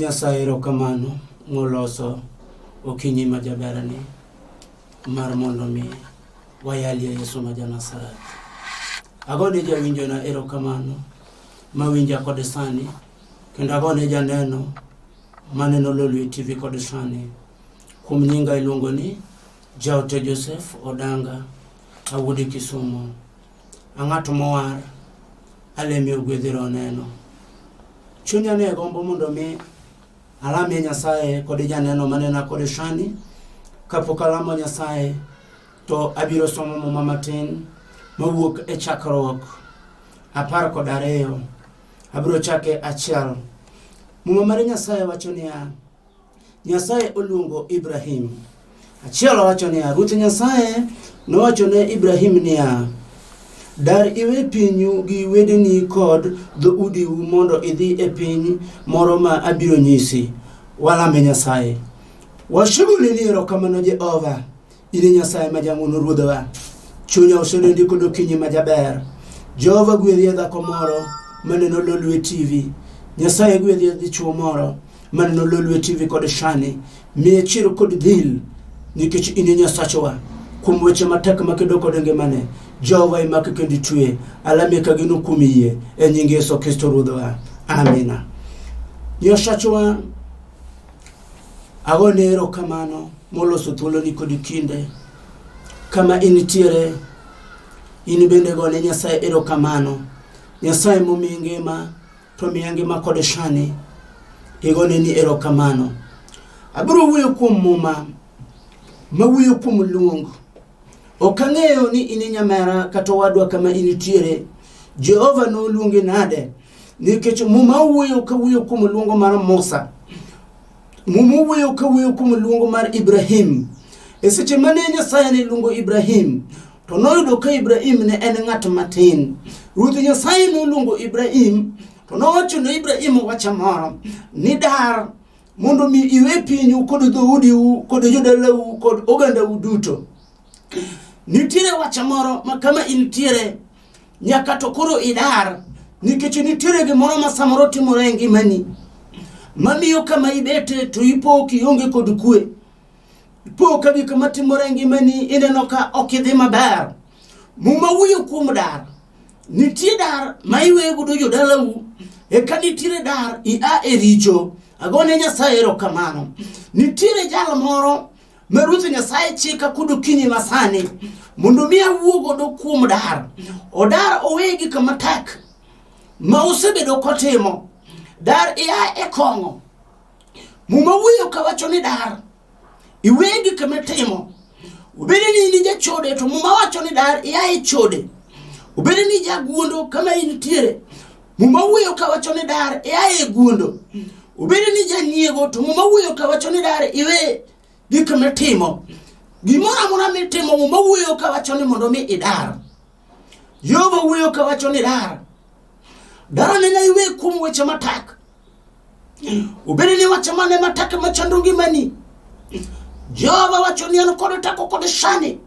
Nyasaye erokamano moloso okinyi ma jaberni mar mondo mi wayalie Yesu ma ja-Nazareth. Agone jawinjona erokamano mawinja kod sani kendo agone janeno maneno Lolwe TV kod sani. Kuom nyinga iluongo ni Jaote Joseph Odanga awuod Kisumo. Ang'ato mowar alemi ogwedhi roho neno. Chunya ne gombo mondo mi alamie Nyasaye kod janeno manena kod sani. Kapok alamo Nyasaye to abiro somo muma matin mawuok e chakruok 12. Abiro chake 1. Muma mar Nyasaye wacho niya, Nyasaye oluongo Ibrahim. Achiel wacho niya, Ruoth Nyasaye nowacho ne Ibrahim niya, Dar iwe pinyu gi wedeni kod dhoudiu mondo idhi e piny moro ma abiro nyisi. Walame Nyasaye. Wasegoloni ni erokamano Jehova, in e Nyasaye ma jang'wono Ruodhwa. Chunya osedendi kod okinyi ma jaber. Jehova gwedhi e dhako moro maneno Lolwe TV. Nyasaye gwedhi e dichuo moro maneno Lolwe TV kod Shani. Miye chir kod dhil nikech in e Nyasachwa. Kuom weche matek makedo kod ngimane, Jehova imaki kendo itwe. Alami ka geno kuom yie e nying Yesu Kristo Ruodhwa. Amina. Nyasachwa Agone erokamano moloso thuoloni kod kinde. Kama intiere, in bende gone Nyasaye erokamano. Nyasaye momiyi ngima, to miya ngima kod sani. Igone ni erokamano. Abiro wuoyo kuom muma mawuoyo kuom luong. Ok ang'eyo ni in nyamera kata owadwa kama intiere. Jehova noluongi nade? Nikech muma wuoyo ka wuoyo kuom luongo mar Musa. Muma wuoyo ka wuoyo kuom luongo mar Ibrahim. E seche mane Nyasaye ne luongo Ibrahim, to noyudo ka Ibrahim ne en ng'at matin. Ruoth Nyasaye noluongo Ibrahim, to nowacho ne Ibrahim wach moro ni dar mondo mi iwe pinyu kod dhoudiu kod jodalau kod ogandau duto. Nitiere wach moro ma kama intiere nyaka to koro idar nikech nitiere gimoro ma samoro timore e ngimani mamiyo kama ibete to ipo kionge kod kwe. Ipo ka gik matimore e ngimani ineno ka ok idhi maber. Muma wuoyo kuom dar. Nitie dar ma iweyo godo jodalau, eka nitiere dar ia e richo. Agone Nyasaye erokamano. Nitiere jal moro ma Ruoth Nyasaye chika kod okinyi masani mondo mi awuo godo kuom dar. Odar owe gik matek ma osebedo kotimo. Dar ia e kong'o. Muma wuoyo kawacho ni dar iwe gik mitimo. Obed ni in jachode to Muma wacho ni dar ia e chode. Obed ni jaguondo kama intiere, Muma wuoyo kawacho ni dar ia e guondo. Obed ni janyiego to Muma wuoyo kawacho ni dar iwe gik mitimo. Gimoro amora mitimo Muma wuoyo kawacho ni mondo mi idar. Jehova wuoyo kawacho ni dar. Dar nena iwe kuom weche matek. Obed ni wach mane matek machando ngimani. Jehova wacho ni an kod teko kod sani.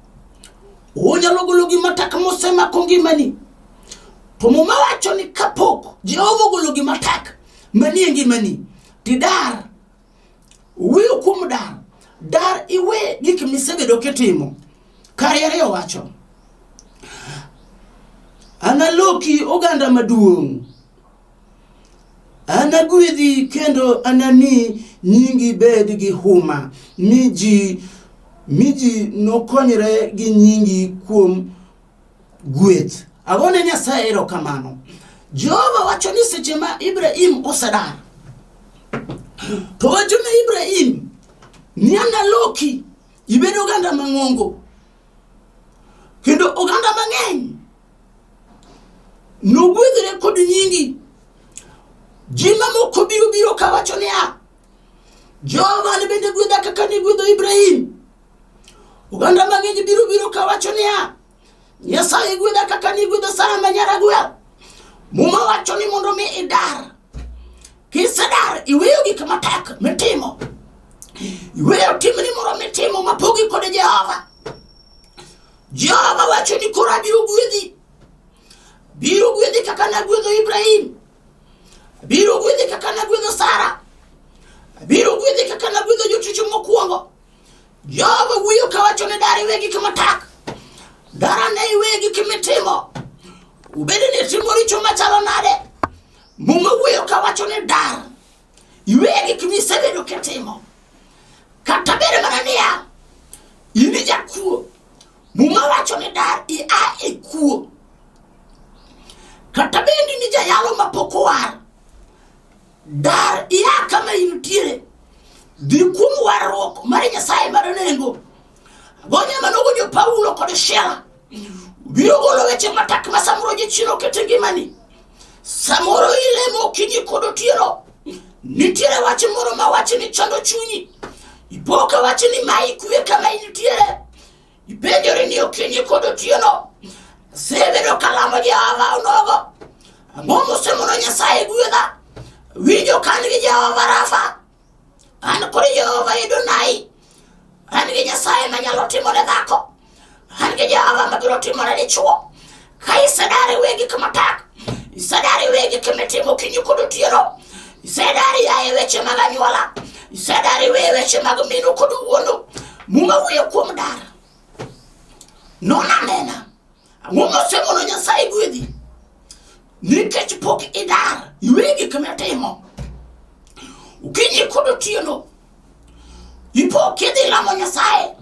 Onyalo golo gima tek mosemako ngimani. To Muma wacho ni kapok Jehova ogolo gima tek manie ngimani, tidar. Wuoyo kuom dar. Dar iwe gik misebedo kitimo. Kare ariyo wacho. Analoki oganda maduong'. Anagwedhi kendo anami nyingi bed gi huma, mi ji nokonyre gi nyingi kuom gweth. Agone Nyasaye erokamano. Jehova wacho ni seche ma Ibrahim osedar, to wacho ne Ibrahim ni analoki ibed oganda mang'ongo kendo oganda mang'eny nogwedhre kod nyingi. Ji mamoko biro biro kawacho niya, Jehova ne bende gwedha kaka ne gwedho Ibrahim. Oganda mang'eny biro biro kawacho niya, Nyasaye gwedha kaka ne gwedho Sara ma nyar Raguel. Muma wacho ni mondo mi idar. Kisedar, iweyo gik matek mitimo. Iweyo timni moro mitimo mapogi kod Jehova. Jehova wacho ni koro abiro gwedhi. Biro gwedhi kaka nagwedho Ibrahim. Biro gwedhi kaka nagwedho Sara. kaka nagwedho jotich mokwongo. Jehova wuoyo kawacho ni dar iwe gik matak. Dar ane iwe gik mitimo. Ubed ni itimo richo machalo nade. Muma wuoyo kawacho ni dar iwe gik misebedo kitimo. Kata bed mana niya, in jakuo. Muma wacho ni dar ia e kuo. Kata bed ni jayalo mapok owar, dar ia kama intiere. Dhi kuom warruok mar Nyasaye mar nengo. Gonya manogonyo Paulo kod Shela. Biro golo weche matak ma samoro jachien oketo e ngimani. Samoro ilemo okinyi kod otieno. Nitiere wach moro ma wach ni chando chunyi. Ipo ka wach ni mayi kwe kama intiere. Ipenjori ni okinyi kod otieno. Asebedo kalamo Jehova onogo. Ang'o mosemono Nyasaye gwedha? Winjo ka an gi Jehova Rafa. An kod Jehova Edonai. An gi Nyasaye manyalo timo ne dhako. An gi Jehova mabiro timo ne dichuo. Ka isedar iwe gik matak. Isedar iwe gik mitimo okinyi kod otieno. Isedar ia e weche mag anyuola. Isedar iwe weche mag minu kod wuonu. Muma wuoyo kuom dar. Non anena. Ang'o mosemono Nyasaye gwedhi? Nikech pok idar, iwe gik mitimo. Okinyi kod otieno, ipo kidhi lamo Nyasaye.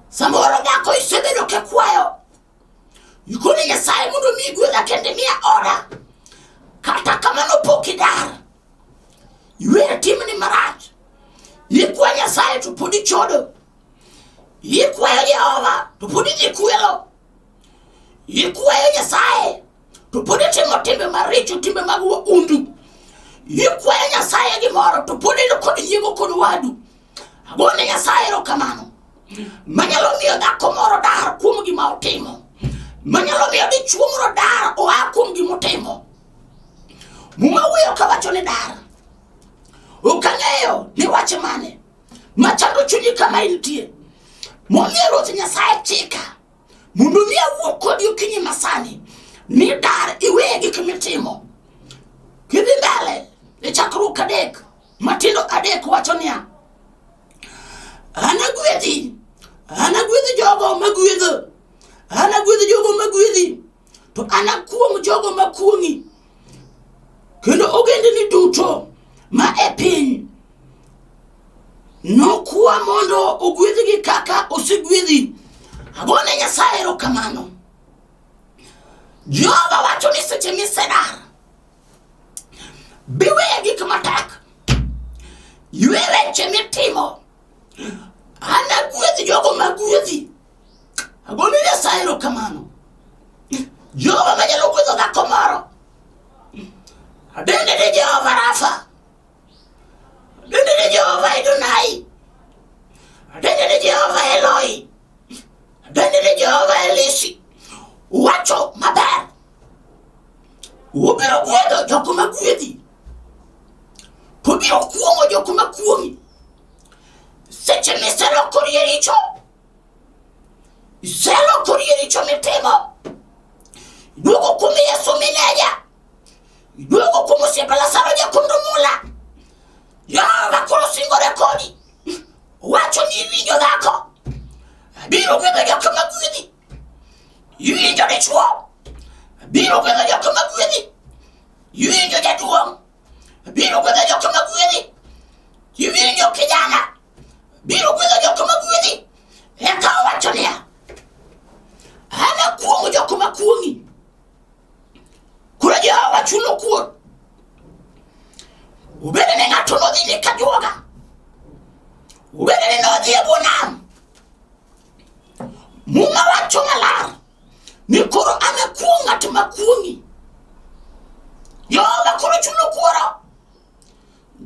Samoro dhako isebedo kikwayo. Ikone Nyasaye mondo omiyi gwedha kendo imiya oda. Kata kamano pok idar. Iwe timni marach. Ikwa Nyasaye to pod ichodo. Ikwayo Jehova to pod idhi kwelo. Ikwayo Nyasaye to pod itimo timbe maricho, timbe mag wahundu. Ikwayo Nyasaye gimoro to pod in kod nyiego kod wadu. Agone Nyasaye erokamano manyalo miyo dhako moro dar kuom gima otimo, manyalo miyo dichuo moro dar oa kuom gima otimo. Muma wuoyo kawacho ni dar. Ok ang'eyo ni wach mane machando chunyi kama intie. Momiyo Ruoth Nyasaye chika mondo mi awuo kodi okinyi masani ni dar iwe gik mitimo. Kidhi mbele e chakruok 3 matindo 3 wacho niya, anagwedhi, anagwedhi jogo magwedho, anagwedhi jogo magwedhi, to anakuong' jogo makuong'i, kendo ogendini duto ma e piny nokwa mondo ogwedhgi kaka osegwedhi. Agone Nyasaye erokamano. Jehova wacho ni seche misedar, biwe gik matek, ywe weche mitimo. Anagwedhi jogo magwedhi. Agone Nyasaye erokamano. Jehova manyalo gwedho dhako moro. Adende ni Jehova Rafa. Adende ni Jehova Edonai. Adende ni Jehova Eloi. Adende ni Jehova Elisi. Wacho maber. Obiro gwedho jok ma gwedhi. To obiro kuong'o jok ma kuong'i. Seche miselokori e richo, iselokori e richo mitimo, iduogo kuom Yesu mineja, iduogo kuom osiepe Lazaro jakondo mula. Jehova koro singore kodi. Wacho ni iwinjo dhako. Abiro gwedho jok ma gwedhi. Iwinjo dichuo. Abiro gwedho jok ma gwedhi. Iwinjo jaduong'. Abiro gwedho jok ma gwedhi. Iwinjo kijana. Abiro gwedho jok ma gwedhi. Eka owacho niya, anakuong' jok ma kuong'i. Koro Jehova chulo kuor. Ubed ni ng'ato nodhi ni kajuoga. Ubed ni nodhi e bwo nam. Muma wacho maler ni koro anakuong' ng'at ma kuong'i. Jehova koro chulo kuoro.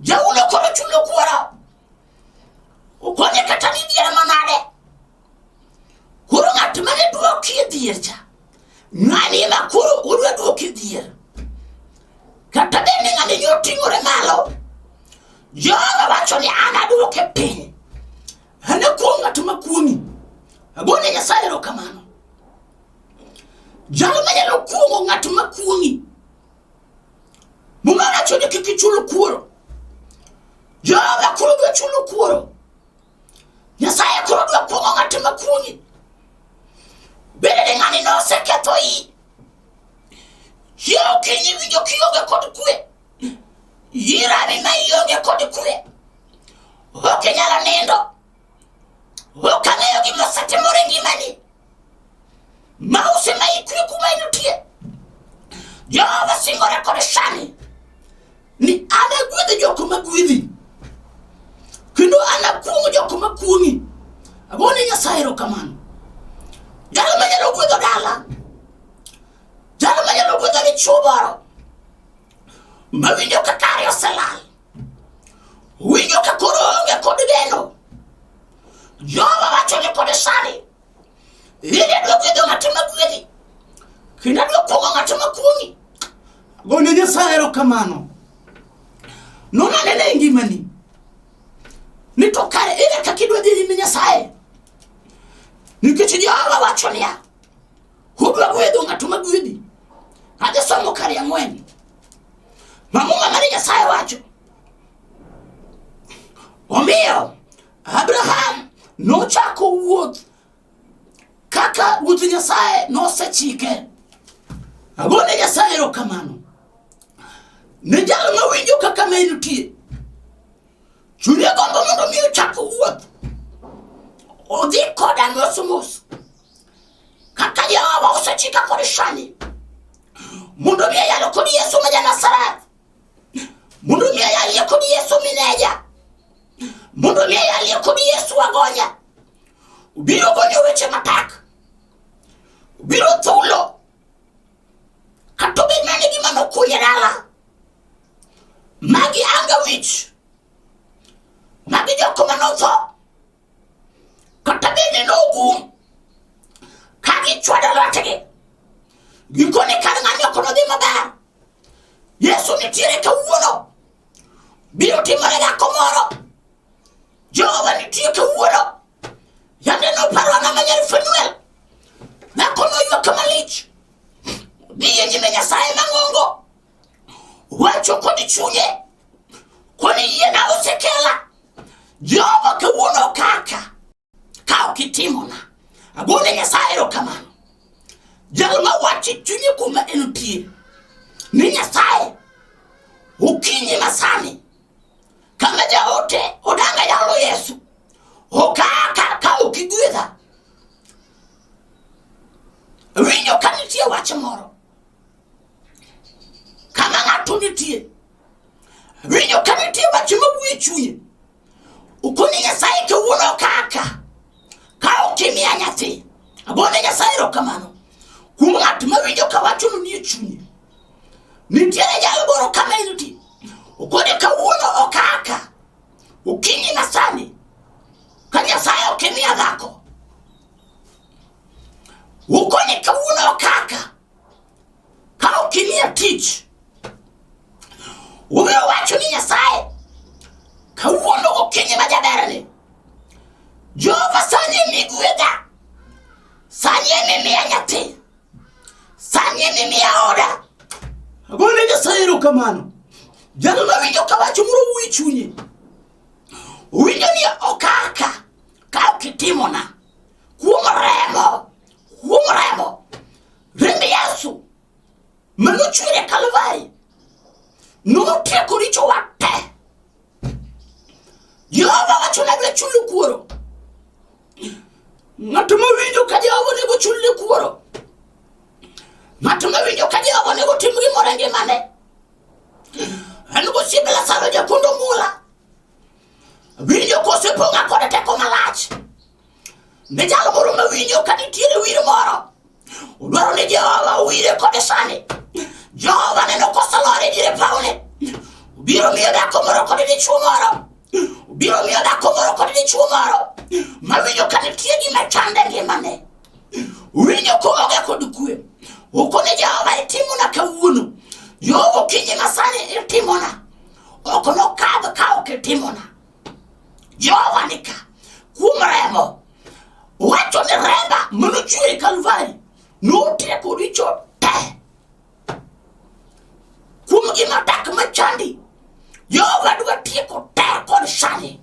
Jaulo koro chulo kuoro. Okonye kata ni dhier manade. Koro ng'at mane duoki e dhier cha, ng'ani ema koro odwa duoki e dhier. Kata bed ni ng'ani nyo ting'ore malo, Jehova wacho ni an aduoke piny. Anakuong' ng'at ma kuong'i. Agone Nyasaye erokamano. Jal manyalo kuong'o ng'at ma kuong'i. Muma wacho ni kik ichul kuoro. Jehova koro dwa chulo kuoro. Nyasaye koro dwa kuong'o ng'at ma kuong'i. Bende ni ng'ani noseketho iyi. Chiew okinyi winjo kionge kod kwe. Yirami ma ionge kod kwe. Ok inyalo nindo. Ok ang'eyo gima osetimore e ngimani. Ma osema ikwe kuma intie. Jehova singore kod sani ni anagwedh jok ma gwedhi kendo anakuong' jok ma kuong'i. Agone Nyasaye erokamano. Jalo manyalo gwedho dala, jalo manyalo gwedho dichuo moro mawinjo ka kare oselal, winjo ka koro onge kod geno. Jehova wacho ni kod sani in adwa gwedho ng'at ma gwedhi kendo adwa kuong'o ng'at ma kuong'i. Gone Nyasaye erokamano. Non anene e ngimani ni to kare ere kaka idwa dhi nyime Nyasaye? Nikech Jehova wacho niya, udwa gwedho ng'at ma gwedhi. Adhi somo kare ang'wen ma Muma mar Nyasaye wacho. Omiyo Abraham nochako wuoth kaka Ruoth Nyasaye nosechike. Agone Nyasaye erokamano. Ne jal mawinjo kaka ne nitie. Chunye gombo mondo mi ochak wuoth. Odhi koda mos mos. Kaka Jehova osechika kod sani. Mondo mi ayalo kod Yesu ma ja-Nazareth. Mondo mi ayalie kod Yesu mineja. Mondo mi ayalie kod Yesu agonya. Obiro gonyo weche matek. Obiro thulo. Kata obed mana ni gima nokunye dala. Magi anga wich. Magi jok ma notho. Kata bed ni nogum. Ka gichwado lwetgi. Gikone kar ng'ani ok nodhi maber. Yesu nitiere kawuono. Biro timore dhako moro. Jehova nitie kawuono. Yande noparo an ama nyar Fanuel. Dhako noywak malich. Dhi e nyime Nyasaye mang'ongo. Wacho kod chunye. Koni yiena osekela. Jehova kawuono kaka. Ka ok itimona. Agone Nyasaye erokamano. Jal ma wacho e chunye kuma entie. Ni Nyasaye okinyi masani kama jaote odanga yalo Yesu okaka ka ok igwedha winjo ka nitie wach moro kama ng'ato nitie winjo ka nitie wach mawuoyo e chunye ukoni Nyasaye kawuono kaka ka ok imiya nyathi agone Nyasaye erokamano kuom ng'at mawinjo ka wachono nie chunye nitiere jal moro kama entie okone kawuono okaka okinyi masani ka Nyasaye ok imiya dhako ukone kawuono okaka ka ok imiya tich ubiro wacho ni Nyasaye kawuono gokinyi ma jaberni Jehova sani emigwedha sani emimiya nyathi sani emimiya oda agone Nyasaye erokamano jalo mawinjo kawacho moro wuyi chunye winjo ni okaka ka ok itimona kuom remo kuom remo remb Yesu manochwer e Kalvari notieko richowa te. Jehova wacho nadwa chulo kuoro. Ng'at mawinjo ka Jehova onego chulne kuoro. Ng'at mawinjo ka Jehova onego tim gimoro e ngimane. An gosiepe Lazaro jakundo mula. Winjo kosepong'a kod teko malach. Ne jal moro mawinjo ka nitiere wir moro. Odwaro ni Jehova owire kode sani. Jehova neno koselore e diere pawne. Obiro miyo dhako moro kod dichwo moro. Obiro miyo dhako moro kod dichwo moro mawinjo ka nitie gima chande ngimane. Winjo koonge kod kwe. Okone Jehova itimona kawuono. Jehova okinyi masani itimona. Ok nokadh ka ok itimona. Jehova nika kuom remo wacho ni remba manochwer e Kalvari notieko richo te kuom gima dak machandi Jehova dwa tieko te kod sani.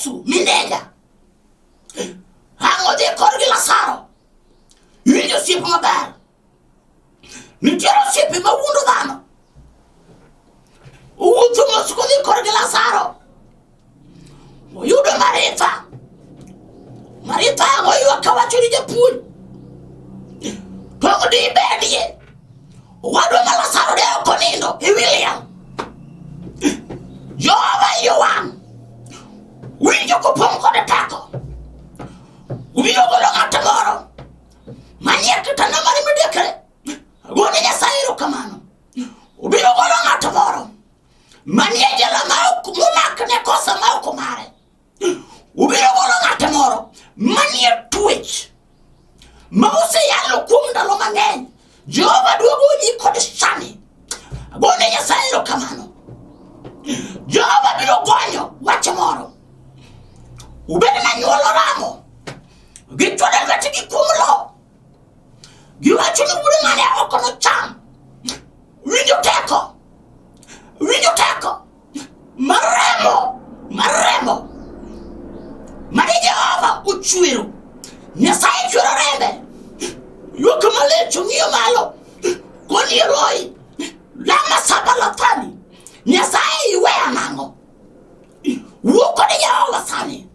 Yesu minega. Ang' odhi korgi Lazaro. Iwinjo osiep maber. Nitiere osiepe ma wuondo dhano. Owuotho mos kodhi korgi Lazaro. Oyudo Maritha. Maritha ang' oywak kawacho ni japuonj. Tong' dibedie. Owadwa ma Lazaro ne ok onindo e wi liel. Jehova iye owang'. Winjo kopong' kod teko. Ubiro golo ng'at moro manie kitanda mar midekre. Agone Nyasaye erokamano. Ubiro golo ng'at moro manie jela ma ok momak ne kosa ma ok mare. Ubiro golo ng'at moro manie twech ma oseyalo kuom ndalo mang'eny. Jehova duogo gonyi kod sani. Agone Nyasaye erokamano. Jehova biro gonyo wach moro. Ubed na nyuolo ramo. Gichwado lwetgi kuom lowo. Giwacho ni wuod ng'ane ok nocham. Winjo teko. Winjo teko. Mar remo. Mar remo. Mane Jehova ochwero. Nyasaye chwero rembe. Ywak malich ong'iyo malo. Koni Eloi. Lama saba lathani. Nyasaye iweya nang'o? Wuo kod Jehova sani.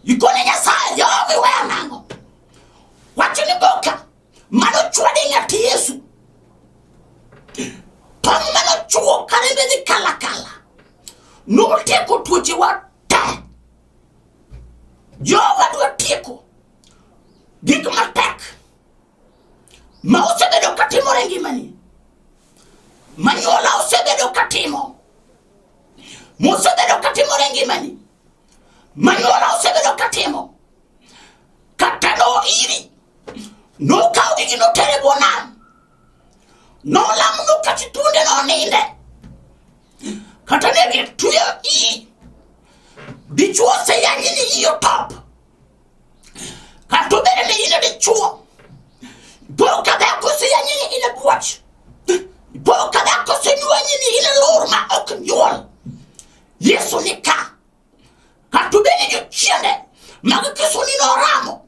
Ikone Nyasaye, Jehova iweya nang'o? Wacho ni boka mano chwade ng'at Yesu. Tong' mano chuo karembe dhi kala kala. Notieko tuochewa te. Jehova dwa tieko gik matek ma osebedo katimore e ngimani, manyuola osebedo katimo, mosebedo katimore e ngimani, manyuola osebedo katimo, kata no iri nokawo gigi notere bwo nam nolamno kata thuonde noninde kata ne gitueyo iyi dichuo oseyanyi ni iyi otop kata obedo ni in e dichuo po ka dhako oseyanyi ni in e bwoch po ka dhako osenyuanyi ni in e lur ma ok nyuol Yesu ni ka Kata obed ni jochiende mag Kisoni noramo,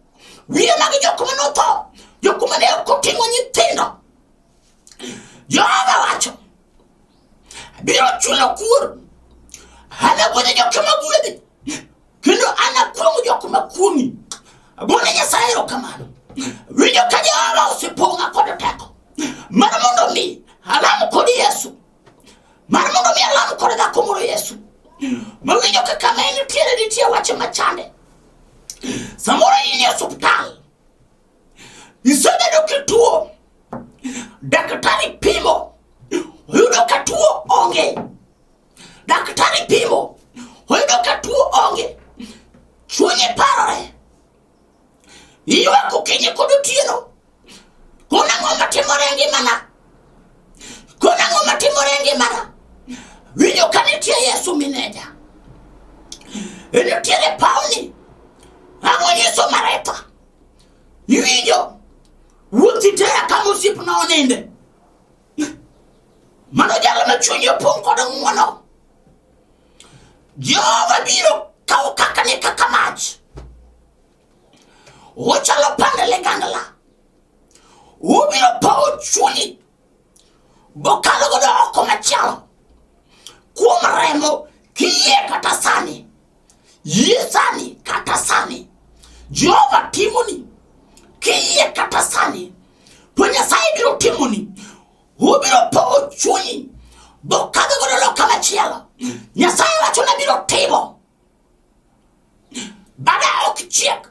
wiye mag jok ma notho, jok ma ne ok oting'o nyithindo. Jehova wacho, abiro chulo kuor, anagwedho jok ma gwedhi, kendo anakuong' jok ma kuong'i. Agone Nyasaye erokamano. Winjo ka Jehova osepong'a kod teko mar mondo mi alam kod Yesu mar mondo mi alam kod dhako moro Yesu mawinjo ka kama entiere nitie wach machande samoro in e osuptal isebedo kituo daktari pimo oyudo ka tuo onge daktari pimo oyudo ka tuo onge chunye parore Ywak okinyi kod otieno. Kon ang'o matimore e ngimana? Kon ang'o matimore e ngimana? Winjo ka nitie Yesu mineja. Nitiere pawni. Ang'o nyiso Maretha? Iwinjo? Wuoth itera kama osiepna oninde. Mano jalo ma chunye opong' kod ng'wono. Jehova biro kawo kaka ne kaka mach. Ochalo pand ligangla. Obiro powo chunyi bokalo godo oko machielo kuom remo kiyie kata sani. Yie sani kata sani. Jehova timoni kiyie kata sani. To Nyasaye biro timoni Ubiro powo chunyi bokadho godo loka machielo. Nyasaye wacho na biro timo. Bada ok chiek.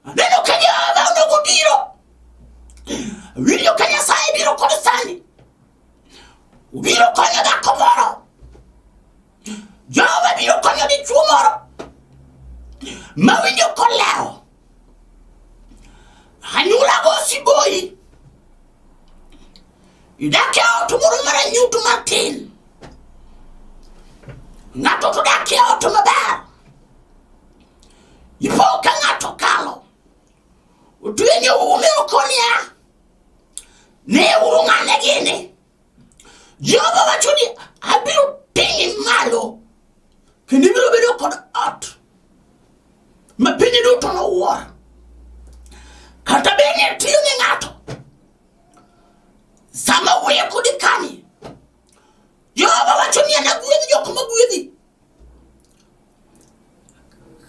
Aneno ka Jehova onego biro. Winjo ka Nyasaye biro kod sani. Ubiro konyo dhako moro. Jehova biro konyo dichwo moro. Mawinjo kolero. Anyuola go siboyi. Idak e ot moro mar anyuto matin. Ng'ato to dak e ot maber. Ipo ka ng'ato kalo. Otwenyo ume okoniya. Ne uru ng'ane gini. Jehova wacho ni abiro ting'i malo. Kendo ibiro bedo kod ot. Kata bed ni itiyo ne ng'ato, sama wuoyo kodi kani, Jehova wacho ni anagwedh jok magwedhi.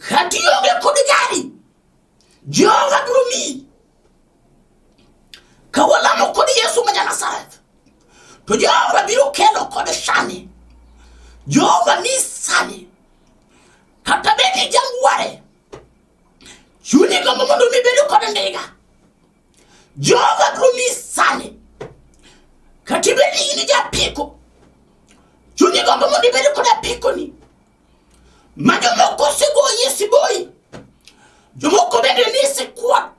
Kata ionge kod gari, Jehova biro miyi. Ka walamo kod Yesu ma ja-Nazareth, to Jehova biro kelo kod sani. Jehova ni sani. Kata bed ni jangware, chunyi gombo mondo mi bedo kod ndiga. Jehova biro miyi sani. Kata ibed ni in japiko, chunyi gombo mondo ibed kod apikoni. Ma jomoko osegoyi e siboi, jomoko bende ni sikwon.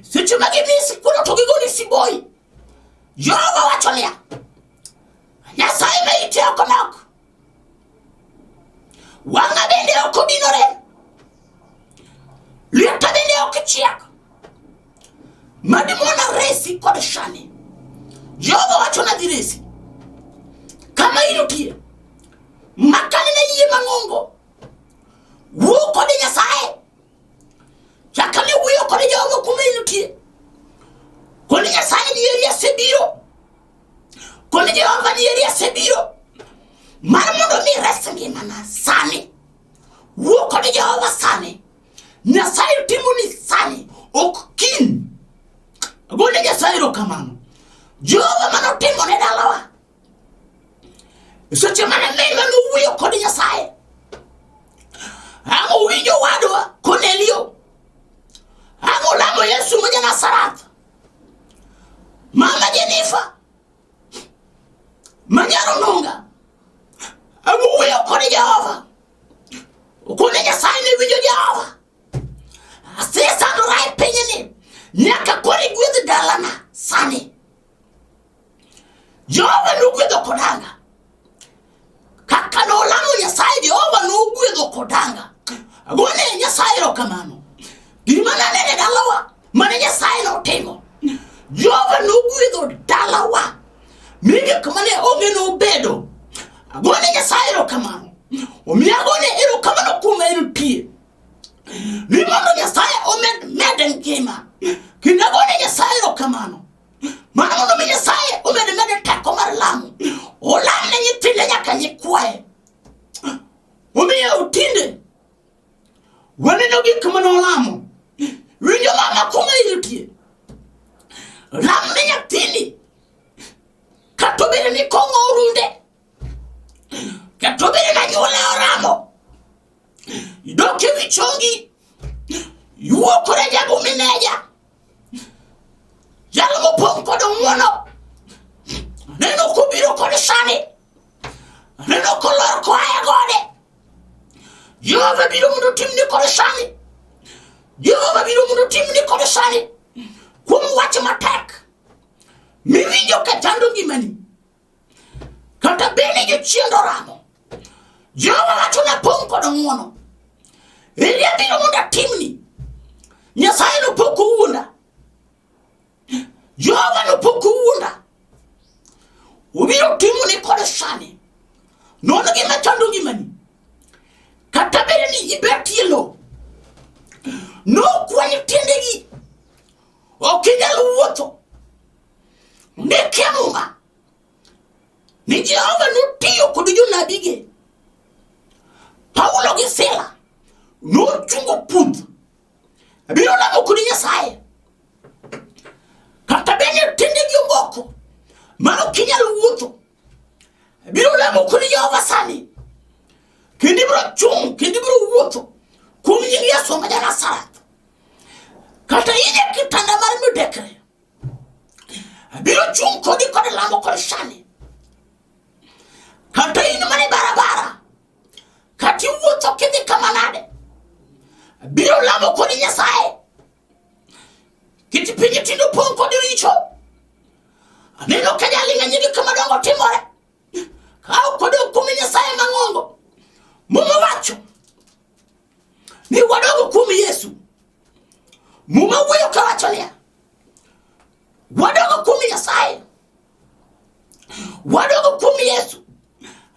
Seche ma gimi sikwon to gigoni siboi. Jehova wacho niya, Nyasaye ma ite ok nok, wang'a bende ok odinore, lweta bende ok chiek, madimona resi kod shani. Jehova wacho nadhi resi kama intie makane ne yie mang'ongo wuo kod Nyasaye chaka ne wuoyo kod Jehova kuma intie kod Nyasaye ni eri asebiro kod Jehova ni eri asebiro mar mondo mi res ngimana sani wuo kod Jehova sani Nyasaye timoni sani ok kiny agone Nyasaye erokamano Jehova manotimo ne dalawa Seche mane minwa nowuoyo kod Nyasaye, ang' owinjo wadwa Kornelio, ang' olamo Yesu ma ja-Nazareth, mama Jenifa ma nyar Onunga, ang' owuoyo kod Jehova, okone Nyasaye ne winjo Jehova. Asesandora e pinyni nyaka koro igwedh dalana sani. Jehova nogwedho Kodanga. Kaka nolamo Nyasaye, Jehova nogwedho Kodanga. Agone Nyasaye erokamano. Gima naneno e dalawa mane Nyasaye notimo. Jehova nogwedho dalawa. Mi gik mane onge nobedo. Agone Nyasaye erokamano. Omiyo agone erokamano kuma entie. Ni mondo Nyasaye omed mede ngima. Kendo agone Nyasaye erokamano. Mano mondo mi Nyasaye omed mede teko mar lamo. Olam ne nyithinde nyaka nyikwaye. Omiyo tinde waneno gik mane olamo. Winjo mama kuma intie. Lam ne nyathini. Kata obedo ni kong'o orunde. Kata obedo ni anyuola oramo. Idok e wi chongi. Iwuo kode jago mineja. Jalo mopong' kod ng'wono. Aneno kobiro kod sani. Aneno kolor koa e gode. Jehova biro mondo otimni kod sani. Jehova biro mondo otimni kod sani. Kuom wach matek miwinjo ka chando ngimani. Kata bed ni jochiende oramo. Jehova wacho ni apong' kod ng'wono. Eri abiro mondo atimni. Nyasaye nopok owuonda. Jehova nopok owuonda. Obiro timoni kod sani. Nono gima chando ngimani. Kata bed ni ibetie lowo. Nokwany tiendegi. Ok inyal wuotho. Ndike Muma ni Jehova notiyo kod jonabige Paulo gi Sila nochungo puth biro lamo kod Nyasaye kata bed ni tiendegi omoko ma ok inyal wuotho biro lamo kod Jehova sani kendo ibiro chung' kendo ibiro wuotho kuom nying Yesu ma ja-Nazareth kata in e kitanda mar midekre Abiro chung' kodi kod lamo kod sani. Kata in mana e barabara, kata iwuotho kidhi kama nade, abiro lamo kodi Nyasaye. Kit piny tinde opong' kod richo. Aneno ka jaling'a nyingi kama dongo timore. Ka ok odok kuom Nyasaye mang'ongo, Muma wacho ni wadogo kuom Yesu. Muma wuoyo kawacho niya, wadogo kuom Nyasaye, wadogo kuom Yesu.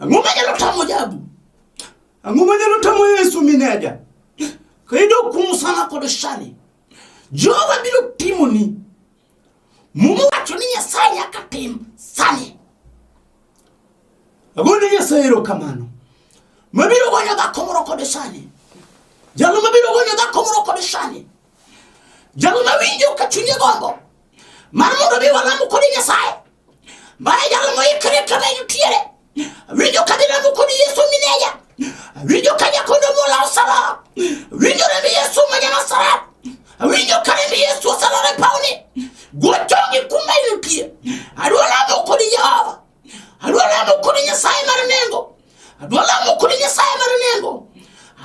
Ang'o manyalo tamo jabu? Ang'o manyalo tamo Yesu mineja? Kayudo kuom sana kod shani. Jehova biro timoni. Muma wacho ni Nyasaye nyaka tim sani. Agone Nyasaye erokamano. Mabiro gonyo dhako moro kod sani. Jalo mabiro gonyo dhako moro kod sani. Jalo mawinjo ka chunye gombo mar mondo mi walamo kod Nyasaye. Mara jalo moikre kama intiere. Winjo ka dhi lamo kod Yesu mineja. Winjo ka nyakondo mola osala. Winjo remb Yesu ma ja-Nazareth. Winjo ka remb Yesu osalore e pawni. Go chongi kuma intie. Adwa lamo kod Jehova. Adwa lamo kod Nyasaye mar nengo. Adwa lamo kod Nyasaye mar nengo.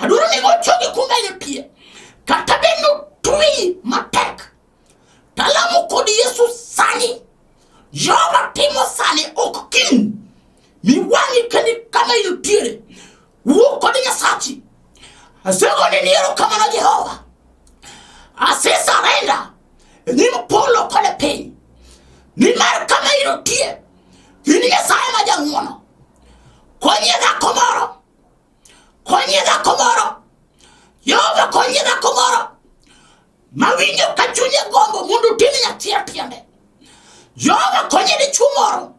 Adwaro ni go chongi kuma intie. Kata bed ni otweyi matek. Talamo kod Yesu sani. Jehova timo sani ok kiny. Mi wang'i kendi kama intiere. Wuo kod Nyasachi. Asegoni ni erokamano Jehova. Asesarenda e nyim polo kod e piny. Nimar kama intie, in Nyasaye ma jang'wono. Konyie dhako moro. Konyie dhako moro. Jehova konyie dhako moro. Mawinjo ka chunye gombo mondo oting' nyathi e tiende. Jehova konye dichwo moro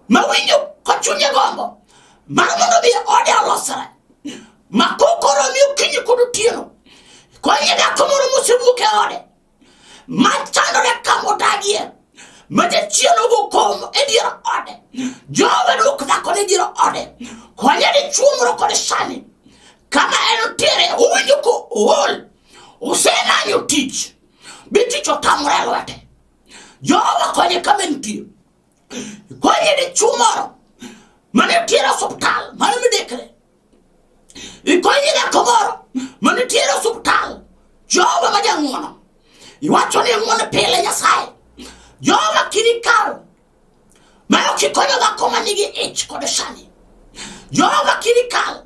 mawinjo ka chunye gombo mar mondo mi ode olosre ma koko romi okinyi kod otieno. Konye dhako moro mosewuok e ode ma chandore kama odagie ma jachien ogo kom e dier ode. Jehova duok dhakone e dier ode. Konye dichwo moro kod sani kama entiere owinjo ko ool osemanyo tich bi tich otamore e lwete jehova konye kama entie konye dichwo moro mane nitiere osuptal mane midekre ikonye dhako moro mane nitiere osuptal jehova ma jang'wono iwacho ni ng'wono pile nyasaye jehova kik ikaw ma ok ikonyo dhako ma nigi ich kod sani jehova kik ikal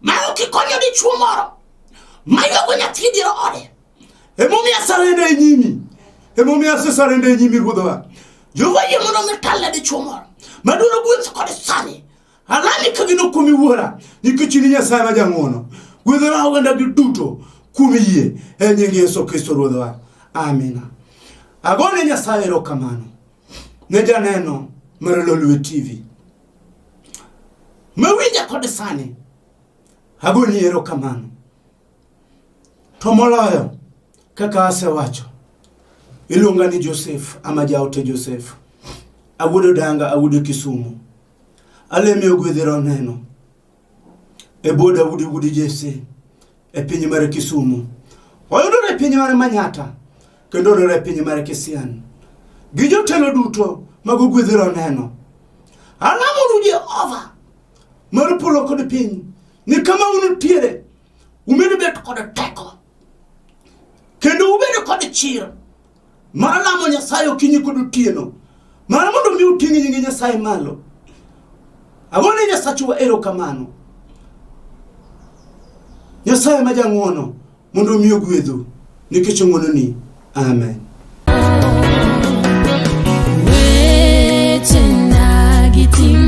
ma ok ikonyo dichwo moro ma ywago nyathi e dier ode Emomiyo asarenda e nyimi. Emomiyo asesarenda e nyimi ruodhwa. Jehova yie mondo mi talne dichwo moro madwaro gweth kod sani Alami ka gino kuomi wuora, nikech in Nyasaye ma jang'wono. Gwedhona oganda gi duto kuom yie e nying Yesu Kristo ruodhwa. Amina. Agone Nyasaye erokamano ne janeno mar Lolwe TV. Mawinja kod sani Agoni erokamano. To moloyo kaka asewacho, iluonga ni Joseph ama jaote Joseph. Awuod Odanga, awuod Kisumu. Alemi ogwedhira neno e bwo Daudi wuod Jesse e piny mar Kisumu. Oyudore e piny mar Manyata kendo oyudore e piny mar Kisian. Gi jotelo duto mag ogwedhira neno. Alamonu Jehova mar polo kod piny ni kama untiere umed bet kod teko kendo ubed kod chir mar lamo Nyasaye okinyi kod otieno mar mondo mi uting' nying Nyasaye malo. Agone Nyasachwa erokamano. Nyasaye ma jang'wono mondo omi ogwedhu nikech ng'wononi. Amen. Wechena gi tim.